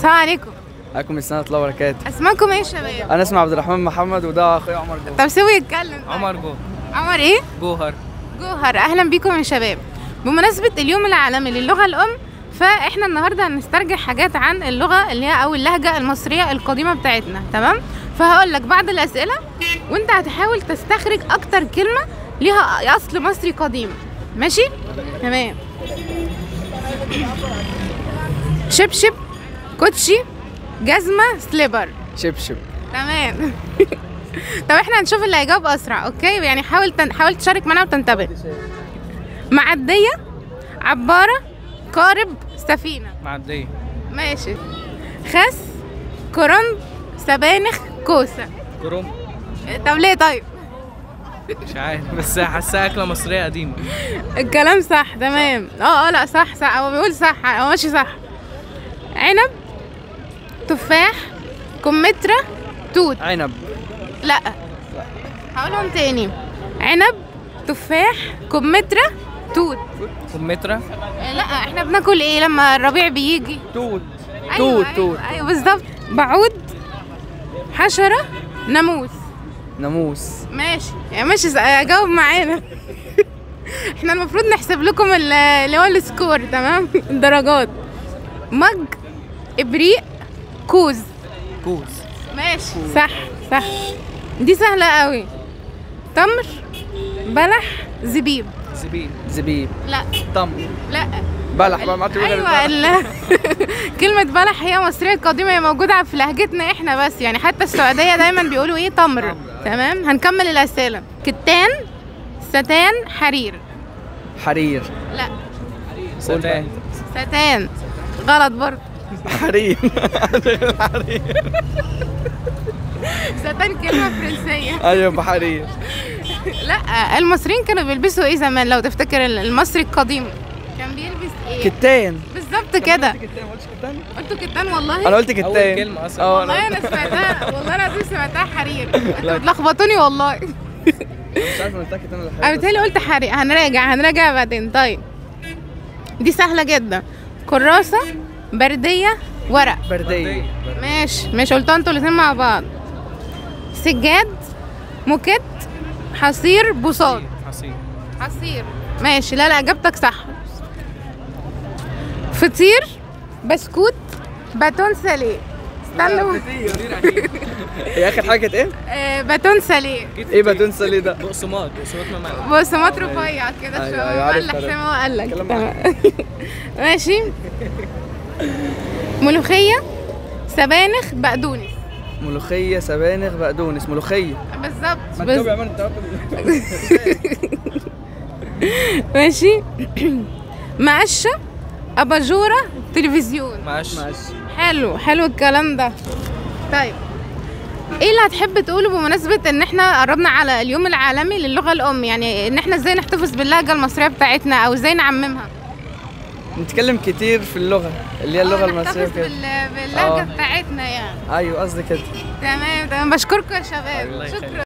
السلام عليكم. عليكم السلام ورحمة الله وبركاته. اسمكم ايه يا شباب؟ انا اسمي عبد الرحمن محمد وده اخويا عمر جوهر. طب سيبه يتكلم. عمر جوهر. عمر ايه؟ جوهر. جوهر. اهلا بيكم يا شباب. بمناسبة اليوم العالمي للغة الام، فاحنا النهارده هنسترجع حاجات عن اللغة اللي هي او اللهجة المصرية القديمة بتاعتنا، تمام؟ فهقول لك بعض الاسئلة وانت هتحاول تستخرج اكتر كلمة ليها اصل مصري قديم، ماشي؟ تمام. شبشب، كوتشي، جزمه، slipper. شبشب. تمام. طب احنا هنشوف اللي هيجاوب اسرع، okay؟ يعني حاول تشارك معانا وتنتبه. معدية، عبارة، قارب، سفينة. معدية. ماشي. خس، كرنب، سبانخ، كوسة. كرنب. طب ليه طيب؟ مش عارف، بس حاساها اكله مصرية قديمة. الكلام صح، تمام. لا صح صح، هو بيقول صح، هو ماشي صح. عنب، تفاح، كمثرى، توت. عنب. لا، هقولهم تاني. عنب، تفاح، كمثرى، توت. كمثرى؟ لا، احنا بناكل ايه لما الربيع بيجي؟ توت. أيوة، توت. أيوة، توت. ايوه بالظبط. بعوض، حشرة، ناموس. ناموس. ماشي يعني، ماشي، جاوب معانا. احنا المفروض نحسب لكم اللي هو ال score، تمام؟ الدرجات. مج، ابريق، كوز. كوز. ماشي، صح صح، دي سهلة قوي. تمر، بلح، زبيب. زبيب. زبيب. لا. تمر. لا. بلح بقى، ما عادش. ايوه، كلمة بلح هي مصرية قديمة، هي موجودة في لهجتنا احنا بس، يعني حتى السعودية دايما بيقولوا ايه؟ تمر. تمام. هنكمل الأسئلة. كتان، ستان، حرير. حرير. لا. ستان. ستان غلط برضه. حرير. حرير. ستان كلمة فرنسية. ايوه، بحرير. لا، المصريين كانوا بيلبسوا ايه زمان لو تفتكر؟ المصري القديم كان بيلبس ايه؟ كتان. بالظبط كده. قلت كتان، ما قلتش كتان؟ قلتوا كتان والله؟ انا قلت كتان. اول كلمة اصلا. والله انا سمعتها، والله العظيم سمعتها حرير. انتوا بتلخبطوني والله. مش عارف انا قلتها كتان ولا حرير. انا بتهيألي قلت حرير. هنراجع بعدين. طيب دي سهلة جدا. كراسة، بردية، ورق. بردية. ماشي ماشي، قلتوا انتوا الاتنين مع بعض. سجاد، موكيت، حصير، بساط. حصير. حصير. ماشي. لا لا، اجابتك صح. فطير، بسكوت، bâton salé. استنوا. هي اخر حاجة كانت ايه؟ bâton salé. ايه bâton salé ده؟ بقسماط. بقسماط مملح. بقسماط رفيع كده شوية مملح زي ما هو قال لك. ماشي. ملوخية، سبانخ، بقدونس. ملوخية، سبانخ، بقدونس. ملوخية. بالظبط. ما انت ماشي. مقشه، اباجوره، تلفزيون. مقشه. حلو حلو الكلام ده. طيب ايه اللي هتحب تقوله بمناسبة ان احنا قربنا على اليوم العالمي للغة الام، يعني ان احنا ازاي نحتفظ باللهجة المصرية بتاعتنا او ازاي نعممها؟ نتكلم كتير في اللغة اللي هي اللغة المصرية كده، باللهجة بتاعتنا يعني. ايوه قصدي كده. تمام تمام، بشكركم يا شباب. شكرا.